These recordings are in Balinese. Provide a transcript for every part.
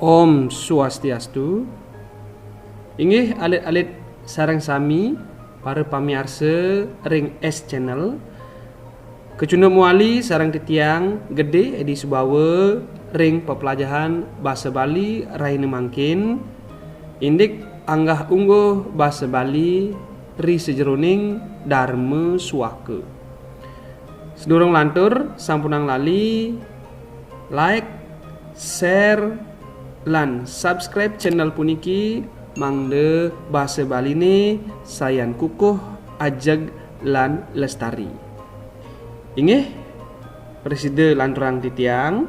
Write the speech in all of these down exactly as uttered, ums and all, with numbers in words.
Om Swastiastu. Inggih alit-alit sareng sami para pamiarsa ring S Channel. Kecunduk mawali sareng titiang Gede Edi Subawa ring peplajahan basa Bali rahina mangkin, indik anggah ungguh basa Bali ri sajeroning Darma Suaka. Sedurung lantur, sampunang lali like, share, lan subscribe channel puniki, mangda basa Baline sayan kukuh, ajeg, lan lestari. Inggih, prasida lanturang titiang.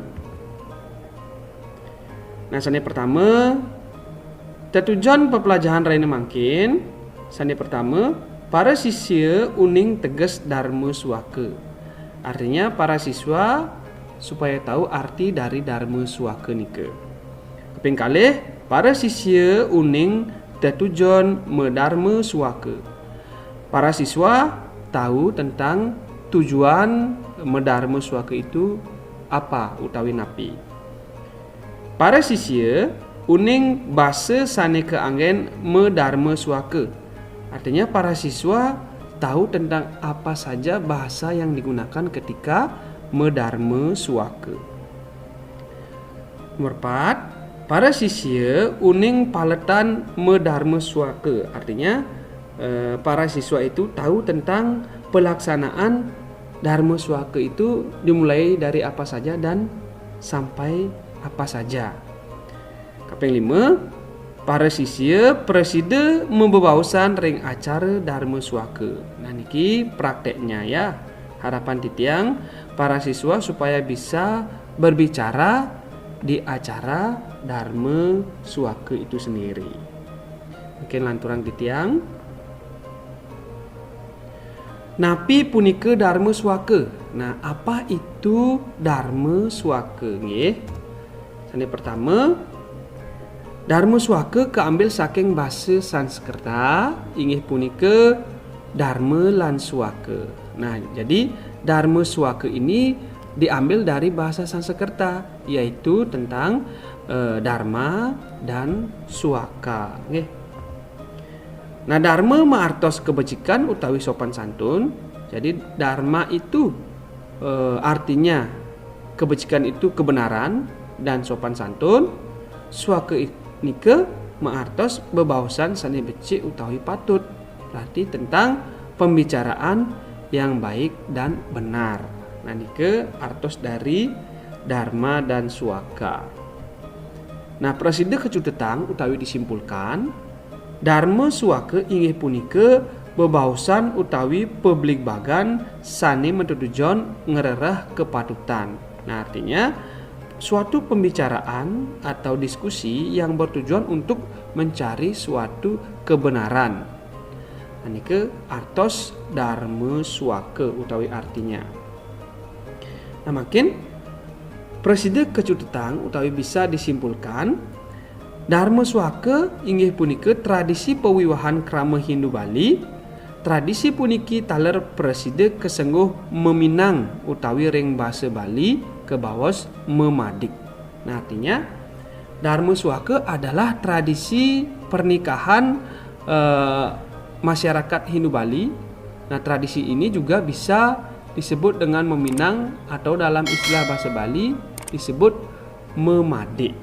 Nah, sane pertama, tetujon peplajahan rahina mangkin, sane pertama, para sisia uning teges Darma Suaka. Artinya, para siswa supaya tahu arti dari Darma Suaka nika. Kaping kalih, para sisia uning tetujon madarma suaka. Para siswa tahu tentang tujuan madarma suaka itu apa utawi napi. Para sisia uning basa sane kaanggen madarma suaka. Artinya, para siswa tahu tentang apa saja bahasa yang digunakan ketika madarma suaka. Nomor empat, para sisia uning paletan madarma suaka. Artinya, eh, para siswa itu tahu tentang pelaksanaan darma suaka itu dimulai dari apa saja dan sampai apa saja. Kaping lima, para sisia prasida mabebaosan ring acara darma suaka. Nah, niki prakteknya ya. Harapan titiang para siswa supaya bisa berbicara di acara darma suaka itu sendiri. Mungkin lanturang titiang. Napi punika darma suaka? Nah, apa itu darma suaka nggih? Sane pertama, darma suaka kaambil saking basa Sanskerta, inggih punika darma lan suaka. Nah, jadi darma suaka ini diambil dari bahasa Sanskerta, yaitu tentang, eh, darma dan suaka, nggih. Nah, darma maartos kabecikan utawi sopan santun. Jadi, darma itu, eh, artinya kabecikan itu kebenaran dan sopan santun. Suaka i-, nika maartos bebaosan sane becik utawi patut. Berarti tentang pembicaraan yang baik dan benar. Nah, nika artos dari darma dan suaka. Nah, prasida kacutetang utawi disimpulkan, darma suaka inggih punika bebaosan utawi pabligbagan sane matetujon ngrereh kapatutan. Nah, artinya suatu pembicaraan atau diskusi yang bertujuan untuk mencari suatu kebenaran. Nah, nika artos darma suaka utawi artinya. Nah, mangkin prasida kacutetang utawi bisa disimpulkan, darma suaka inggih punika tradisi pawiwahan krama Hindu Bali. Tradisi puniki taler prasida kasengguh maminang utawi ring basa Bali kabaos mamadik. Nah, artinya, darma suaka adalah tradisi pernikahan, eh, masyarakat Hindu Bali. Nah, tradisi ini juga bisa disebut dengan maminang atau dalam istilah basa Bali disebut mamadik.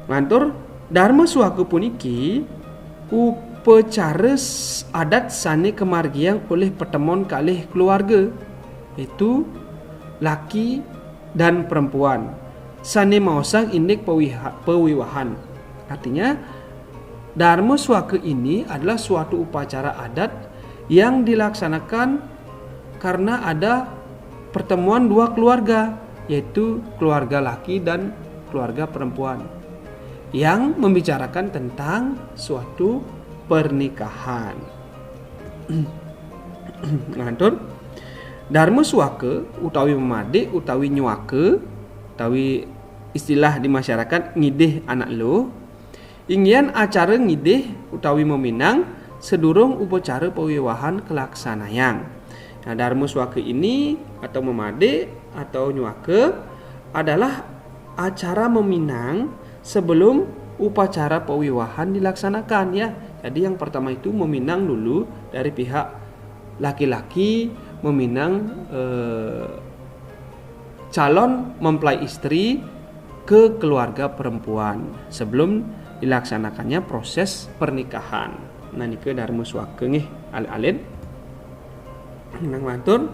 Lantur, darma suaka puniki upacara s-, adat sane kamargiang olih patemon kalih keluarga, yaitu laki dan perempuan, sane maosang indik pawiha-, pawiwahan. Artinya, darma suaka ini adalah suatu upacara adat yang dilaksanakan karena ada pertemuan dua keluarga, yaitu keluarga laki dan keluarga perempuan, yang membicarakan tentang suatu pernikahan. Ngantur, darma suaka utawi mamadik utawi nyuaka, utawi istilah di masyarakat ngidih anak luh, inggian acara ngidih utawi maminang sadurung upacara pawiwahan kalaksanayang. Nah, darma suaka ini atau mamadik atau nyuaka adalah acara meminang sebelum upacara pewiwahan dilaksanakan, ya. Jadi yang pertama itu meminang dulu dari pihak laki-laki, meminang eh, calon mempelai istri ke keluarga perempuan sebelum dilaksanakannya proses pernikahan. Nah, nika darma suaka nggih, alit-alit. Nang lantur.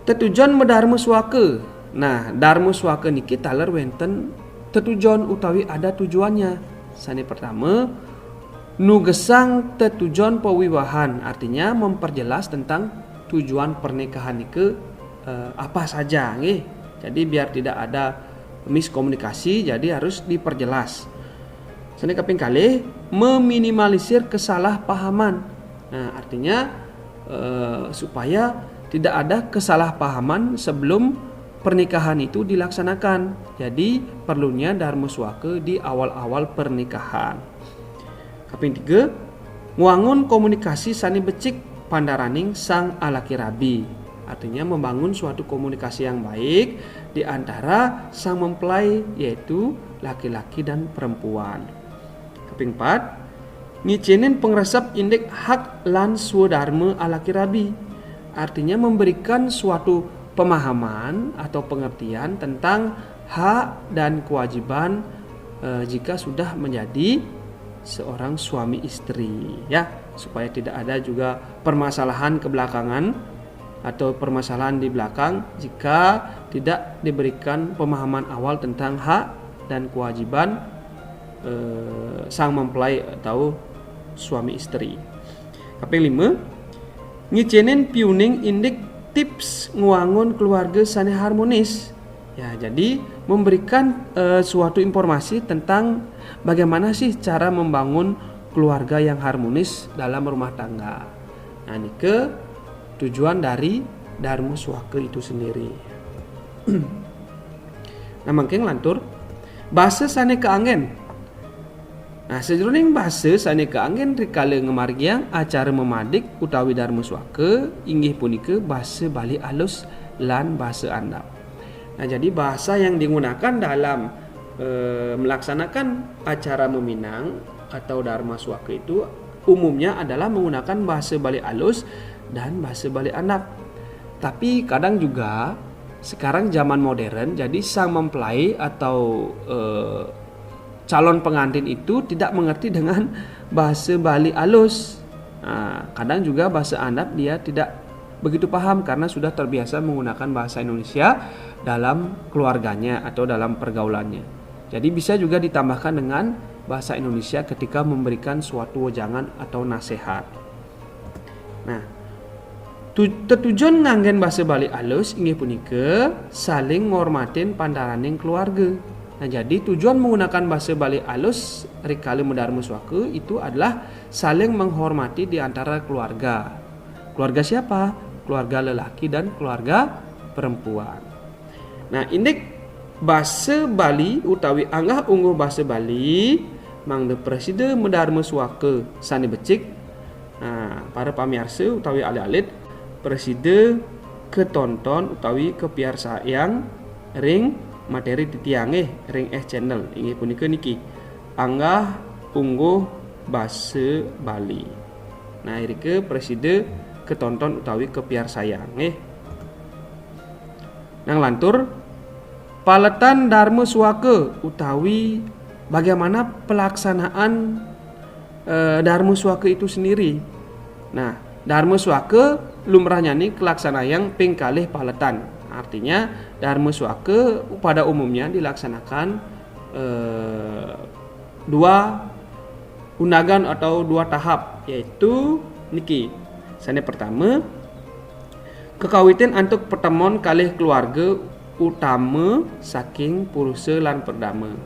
Tetujon madarma suaka. Nah, darma suaka niki taler wenten tetujon utawi ada tujuannya. Sane pertama, nugesang tetujon pewiwahan, artinya memperjelas tentang tujuan pernikahan nika eh, apa saja, nggih. Jadi biar tidak ada miskomunikasi, jadi harus diperjelas. Sane kaping kalih, meminimalisir kesalahpahaman. Nah, artinya eh, supaya tidak ada kesalahpahaman sebelum pernikahan itu dilaksanakan. Jadi perlunya darma suaka di awal-awal pernikahan. Kaping tiga, ngwangun komunikasi sane becik pandaraning sang alaki rabi. Artinya membangun suatu komunikasi yang baik di antara sang mempelai, yaitu laki-laki dan perempuan. Kaping empat, ngicenin pangresep indik hak lan swadarma alaki rabi. Artinya memberikan suatu pemahaman atau pengertian tentang hak dan kewajiban eh, jika sudah menjadi seorang suami istri, ya, supaya tidak ada juga permasalahan kebelakangan atau permasalahan di belakang jika tidak diberikan pemahaman awal tentang hak dan kewajiban eh, sang mempelai atau suami istri. Kaping lima, ngicenin piuning indik tips ngwangun keluarga sane harmonis. Ya, jadi memberikan eh, suatu informasi tentang bagaimana sih cara membangun keluarga yang harmonis dalam rumah tangga. Nah, nika tujuan dari darma suaka itu sendiri. Nah, mangkin lantur, basa sane kaanggen. Nah, sajeroning basa sane kaanggen rikala ngamargiang acara mamadik utawi darma suaka inggih punika basa Bali alus lan basa andap. Nah, jadi bahasa yang digunakan dalam eh, melaksanakan acara meminang atau darma suaka itu umumnya adalah menggunakan bahasa Bali alus dan bahasa Bali andap. Tapi kadang juga sekarang zaman modern, jadi sang mempelai atau eh, calon pengantin itu tidak mengerti dengan bahasa Bali alus. Nah, kadang juga bahasa andap dia tidak begitu paham karena sudah terbiasa menggunakan bahasa Indonesia dalam keluarganya atau dalam pergaulannya. Jadi bisa juga ditambahkan dengan bahasa Indonesia ketika memberikan suatu wejangan atau nasihat. Nah, tu, tetujon nganggen bahasa Bali alus inggih punika saling ngormatin pandaraning keluarga. Nah, jadi tujuan menggunakan bahasa Bali alus rikala madarma suaka itu adalah saling menghormati di antara keluarga. Keluarga siapa? Keluarga lelaki dan keluarga perempuan. Nah, indik basa Bali utawi anggah ungguh basa Bali mangda prasida madarma suaka sane becik. Nah, para pamiarsa utawi alit-alit prasida katonton utawi kapiarsayang ring materi titiange ring S Channel inggih punika niki anggah ungguh basa Bali. Nah, irika prasida katonton utawi kapiarsayang nggih. Nang lantur, paletan darma suaka utawi bagaimana pelaksanaan eh, darma suaka itu sendiri. Nah, darma suaka lumrahnya ni kelaksanayang ping kalih paletan. Artinya darma suaka pada umumnya dilaksanakan eh, dua undagan atau dua tahap, yaitu niki. Sane pertama, kekawitin antuk pertemuan kalih keluarga utama saking purusa lan perdama.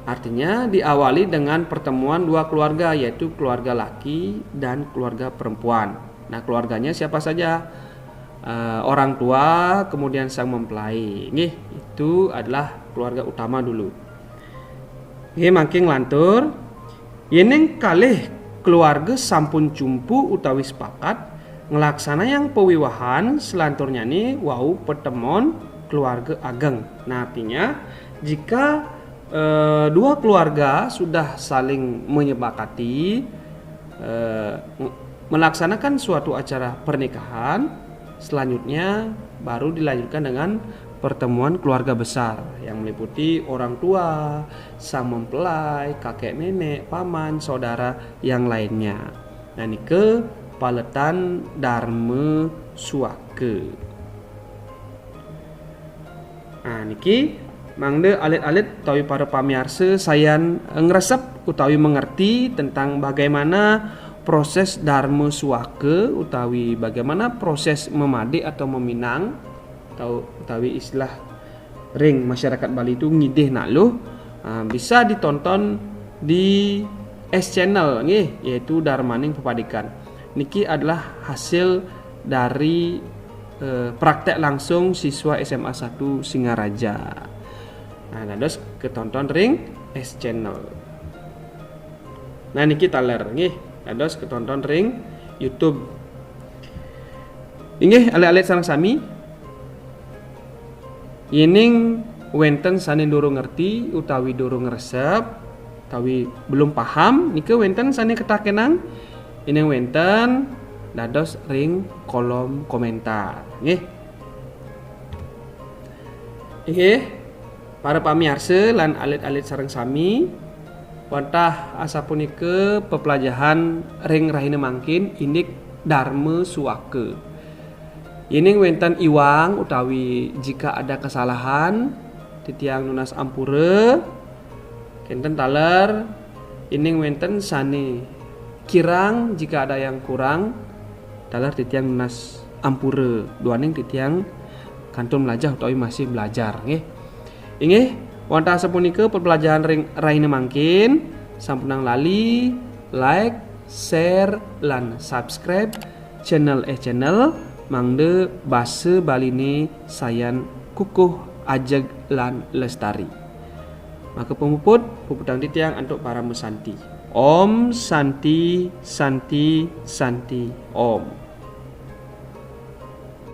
Artinya diawali dengan pertemuan dua keluarga, yaitu keluarga laki dan keluarga perempuan. Nah, keluarganya siapa saja? Eh, orang tua, kemudian sang mempelai. Nggih, itu adalah keluarga utama dulu. Nggih, mangkin lantur. Yening kalih keluarga sampun jumpu utawi sepakat nglaksanayang pawiwahan, selanturnyane wau petemon keluarga ageng. Nah, artinya jika eh, dua keluarga sudah saling menyepakati eh, melaksanakan suatu acara pernikahan, selanjutnya baru dilanjutkan dengan pertemuan keluarga besar yang meliputi orang tua, sang mempelai, kakek nenek, paman, saudara yang lainnya. Nah, nike paletan darma suaka. Nah, niki mangda alit-alit utawi para pamiarsa sayan ngresep utawi mengerti tentang bagaimana proses darma suaka utawi bagaimana proses memadik atau meminang atau utawi istilah ring masyarakat Bali itu ngidih naluh, ah, bisa ditonton di S Channel nggih, yaitu Darmaning Pepadikan. Niki adalah hasil dari eh, praktek langsung siswa S M A satu Singaraja. Nah, dados ketonton ring S Channel. Nah, niki taler nggih, dados ketonton ring YouTube. Inggih, alit-alit sareng sami. Yening wenten sane durung ngerti utawi durung ngresep utawi belum paham, nika wenten sane ketakenang, yening wenten dados ring kolom komentar. Nggih. Inggih, para pamiarsa lan alit-alit sareng sami, wantah asapunika peplajahan ring rahina mangkin indik Darma Suaka. Yening wenten iwang utawi jika ada kesalahan, titiang nunas ampura. Kenten taler, yening wenten sane kirang, jika ada yang kurang, taler titiang nunas ampura duaning titiang kantun melajah utawi masih belajar nggih. Inggih, wantah sapunika pepelajahan ring rahina mangkin, sampunang lali like, share, lan subscribe channel eh channel mangda basa Baline sayan kukuh, ajeg, lan lestari. Maka pamuput, puputang titiang antuk parama santi. Om Santi, Santi, Santi, Om.